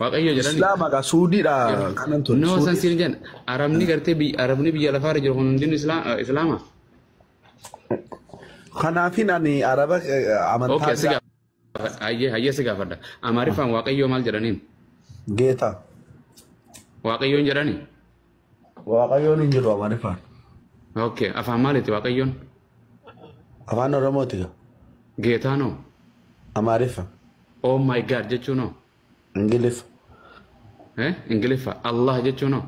Waaqayyo jedhani. Islaama gaa Suudiidha kanan ture. No san siin jedhan Arabni gartee Arabni biyya lafaarra jiru kun hundinuu Islaama. Kanaafin ani Araba amantaa Okay, si gaafadha. Hayyee hayyee si gaafadha. Amaariffaan Waaqayyo maal jedhaniin? Geeta. Waaqayyoon jedhani? Waaqayyoon hin jiru Amaariffaan. Okay, afaan maaliiti Waaqayyoon? Afaan Oromooti gaa. Geetaanoo? Amaariffa. Oh my God jechuunoo? Ingiliffa. Eh? Ingiliffa. Allah jechuunoo?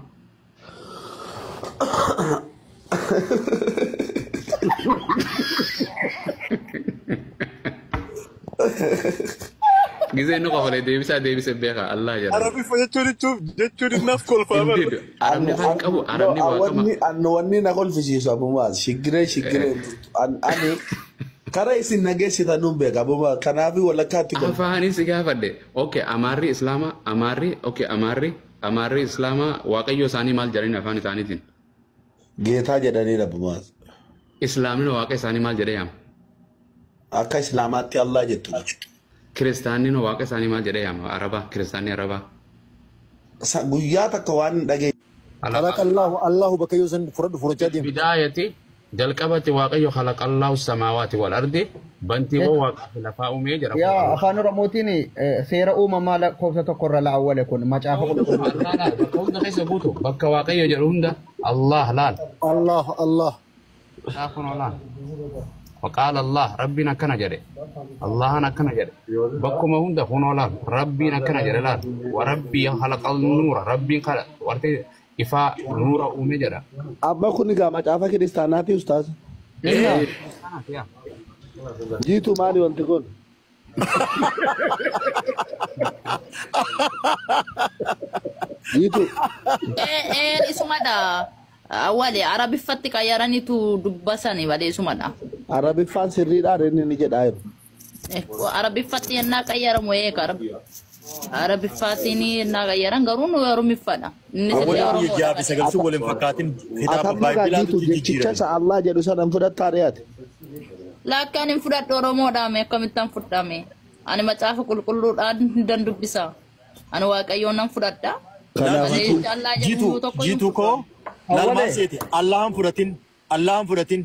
Gizee inni qofalee deebisaa deebisee beeka Allah jedha. Arabiffa jechuun jechuuf jechuun innaaf kolfaa bara. Indeed, Arabni afaan qabu, Arabni waaqama. Wanni wanni na kolfisiisu abumaas shiggiree shiggiree ani kara isin nageessitan nun beeka abumaa kanaaf walakkaatti kolfa. Afaanis si gaafadhe. Okay, Amaarri Islaama, Amaarri, okay, Amaarri, Amaarri Islaama Waaqayyo isaanii maal jedhanii afaan isaaniitiin? Geetaa jedhanii abumaas. Islaamni waaqa isaanii maal jedhee yaama? Akka Islaamaatti Allah jettu. Kiristaanni waaqa isaanii maal jedhee yaama? Arabaa, Kiristaanni Arabaa. Guyyaa takka waan hin dhageenye. Khalaqa Allahu Allahu bakka yoo san fudhadhu fudhachaa deema. Bidaayati jalqabatti Waaqayyo khalaqallahu samaawaati wal ardi bantiiwwan waaqaa fi lafaa uumee jira. Yaa afaan Oromootiin seera uumamaa lakkoofsa tokkorra laawwale kun macaafa qulqulluu. Allah laal bakka hunda keessa guutu bakka Waaqayyo jedhu hunda Allah laal. Allah Allah. Laa kunoo laal. وقال الله ربنا كان جري الله أنا كان جري بكم هوندا هنا لا ربنا كان جري لا وربي خلق النور ربي خلق ورتي إفا نور أمي جرا Amma kun egaa macaafa kiristaanaati ustaaz. إيه Jiitu maali wanti kun? Jiitu. Isumadha. Awwali Arabiffatti qayyaraniitu dubbasani malee isumadha. Arabiffaan sirriidhaan inni ni jedhaa jiru. Arabiffatti yennaa qayyaramu eega Arabiffaatiin yennaa qayyaran garuu nu Oromiffadha. Innis illee Awwaal ijaa fi Oromoodha. sagalsuun waliin fakkaatin kitaaba Atamma gaa baayibilaatu jiitu jechicha jijjiirame. isa Allah jedhu sana fudhattaa dhiyaate. Lakkaan hin fudhadhu Oromoodhaame akkamittan fudhame. Ani macaafa qulqulluudhaan dan dubbisa. Ani Waaqayyoon nan fudhadha. Malee Kanaafuu Allah jedhu Jiitu tokko hin jiitu koo fudhadhu. laal maal seete Allahan fudhatin Allahan fudhatin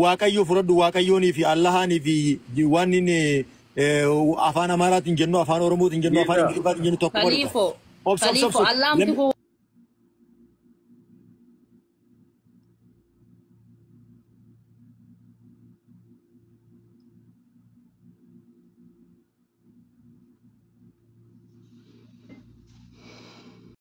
Waaqayyo fudhadhu Waaqayyoonii fi Allahaanii fi waan inni afaan Amaaraatiin jennu afaan Oromootiin jennu afaan Ingiliffaatiin jennu tokko godhata. Kaliifoo. Obsa obsa Kaliifoo obsa. Allaamti kun